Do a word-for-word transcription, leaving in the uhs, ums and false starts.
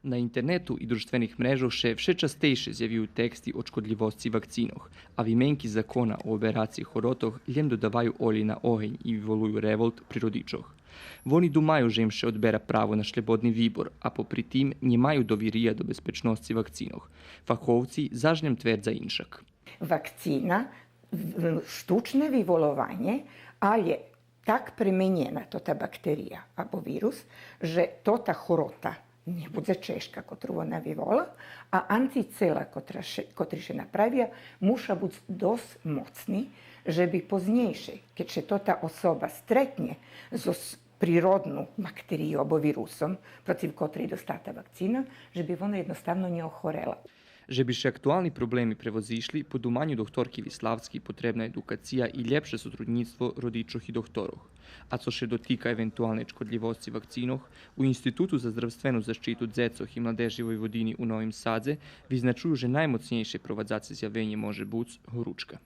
На интернету и дружтвених мрежох ше вше частейше зявюю тексти о шкодлївосци вакцинох, а вименки закона о обераци хоротох лєм додаваю олєй на огень и виволую револт при родичох. Вони думаю же им ше одбера право на шлєбодни вибор, а попри тим нємаю довирия до безпечносци вакцинох. Фаховци заш лєм твердза иншак. Вакцина, в-, штучне виволованє, алє так пременєна тота бактерия або вирус, же тота хорота нє будзе чежка котру вона вивола, а анцицела котра ше, котри ше направя муша буц досц моцни, же би познєйше, кед ше тота особа стретнє зоз природну бактерию або вирусом, процив котрей достала та вакцина, же би вона єдноставно нє охорела. Же би ше актуални проблеми превозишли, по думаню докторки Виславски потребна едукация и лєпше сотруднїцтво родичох и докторох. А цо ше дотика евентуалней шкодлївосци вакцинох, у Институту за здравствену защиту дзецох и младежи Войводини у Новим Садзе визначую же наймоцнєйше провадзаце зявенє може буц горучка.